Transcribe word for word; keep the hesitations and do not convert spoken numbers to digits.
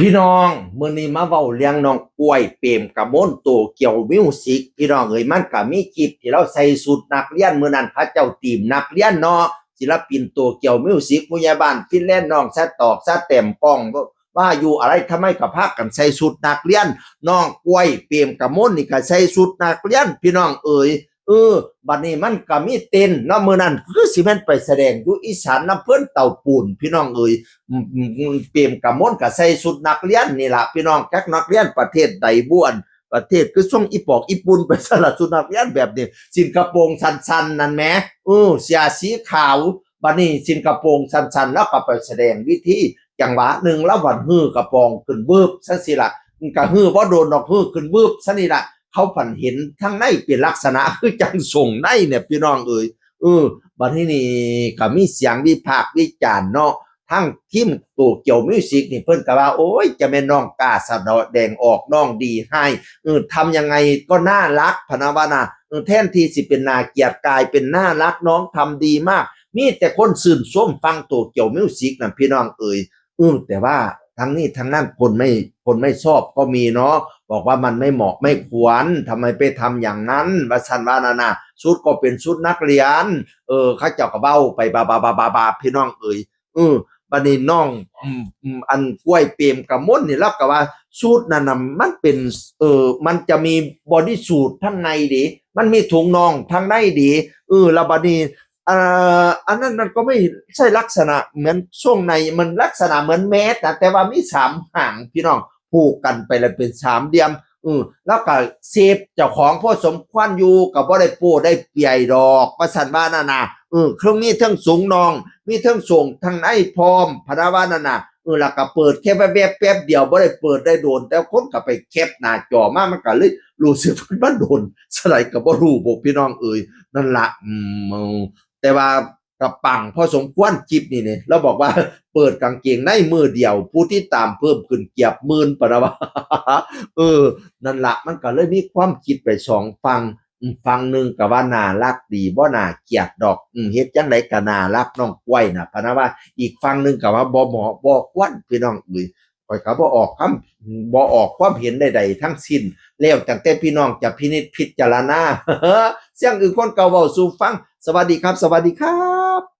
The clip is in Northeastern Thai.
พี่น้อง มื้อนี้มาเว้าเรื่องน้องกล้วย เปรมกมล โตเกียวมิวสิก พี่น้องเอ้ย มันก็มีคลิปที่ลาวใส่ชุดนักเรียน มื้อนั้นเขาเจ้าตีมนักเรียนเนาะ ศิลปินโตเกียวมิวสิก ผู้ใหญ่บ้านฟินแลนด์ น้องสะตอกสะแตมป์ ก้อง ว่าอยู่อะไร ทำไมก็พากันใส่ชุดนักเรียน น้องกล้วย เปรมกมล นี่ก็ใส่ชุดนักเรียน พี่น้องเอ้ย เออ บัดนี้มันก็มีเต้นเนาะ มื้อนั้นคือสิแม่นไปแสดงอยู่อีสานลำเพิ่นเต่าปูน พี่น้องเอ้ย อืม อืม อืม เปรมกมลก็ใส่ชุดนักเรียนนี่ล่ะ พี่น้อง จักนักเรียนประเทศใดบ่ อันประเทศคือส่งอีปอกอีปูนไปซะละ ชุดนักเรียนแบบนี้ สิ้นกระโปรงสั้นๆ นั่นแหม เออ เสื้อสีขาว บัดนี้สิ้นกระโปรงสั้นๆ แล้วก็ไปแสดงวิธี จังหวะหนึ่งแล้วบัดหื้อกระป๋องขึ้นวืบซั่นสิล่ะ มันก็หื้อบ่โดนดอก หื้อขึ้นวืบซั่นนี่ล่ะ เขาผันเห็นทั้งในเป็นลักษณะคือจังส่งในเนี่ย พี่น้องเอ้ย เออ บัดนี้นี่ก็มีเสียงวิพากษ์วิจารณ์เนาะ ทั้งทีมโตเกียวมิวสิกนี่เพิ่นก็ว่า โอ้ย จะแม่นน้องกล้าแสดงออก น้องดีให้ เออ ทำยังไงก็น่ารัก พะนะว่านะ เออ แทนที่สิเป็นน่าเกลียด กลายเป็นน่ารัก น้องทำดีมาก มีแต่คนชื่นชมฟังโตเกียวมิวสิกนั่น พี่น้องเอ้ย เออ แต่ว่าทั้งนี้ทั้งนั้น คนไม่ คนไม่ชอบก็มีเนาะ บอกว่ามันไม่เหมาะไม่ควร ทำไมไปทำอย่างนั้น ว่าซั่นว่านั่นน่ะ ชุดก็เป็นชุดนักเรียน เออ เขาเจ้าก็เว้าไปบาบาบาบาบา พี่น้องเอ้ย เออ บัดนี้น้อง อืม อืม อันกล้วย เปรมกมลนี่ ลาวก็ว่าชุดนั่นน่ะมันเป็น เออ มันจะมีบอดี้สูทข้างในเด้ มันมีถุงน่องข้างในเด้ เออ แล้วบัดนี้ อ่า อันนั้นมันก็ไม่ใช่ลักษณะเหมือนช่วงใน มันลักษณะเหมือนแมสนะ แต่ว่ามีสามหาง พี่น้อง ผูกกันไปแล้วเป็นสามเหลี่ยม เออ แล้วก็เซฟเจ้าของพอสมควรอยู่ ก็บ่ได้โป้ได้เปียดอก ว่าซั่นว่านั่นน่ะ เออ เครื่องมีเทิงสูงน่อง มีเทิงส่งทางในพร้อม พะนะว่านั่นน่ะ เออ แล้วก็เปิดแค่แวบๆ แป๊บเดียว บ่ได้เปิดได้โดน แต่คนก็ไปแคปหน้าจอมา มันก็เลยรู้สึกว่ามันโดนสไลด์ก็บ่รู้บ่ พี่น้องเอ้ย นั่นละ อืม แต่ว่าก็ปังพอสมควรคลิปนี้เนี่ย ลาวบอกว่าเปิดกางเกงในมือเดียว ผู้ติดตามเพิ่มขึ้นเกือบหมื่น ปะนะว่า เออ นั่นละ มันก็เลยมีความคิดไปสองฝั่ง อืม ฝั่งหนึ่งก็ว่าน่ารักดี บ่น่าเกลียดดอก อืม เฮ็ดจั่งใดก็น่ารัก น้องกล้วยน่ะ พะนะว่า อีกฝั่งหนึ่งก็ว่าบ่เหมาะ บ่ควร พี่น้องเอ้ย ข้อยก็บ่ออกคำ บ่ออกความเห็นใดๆ ทั้งสิ้น แล้วตั้งแต่พี่น้องจะพินิจพิจารณา เสียงอื่นคนเก่าเว้าสู่ฟัง สวัสดีครับ สวัสดีครับ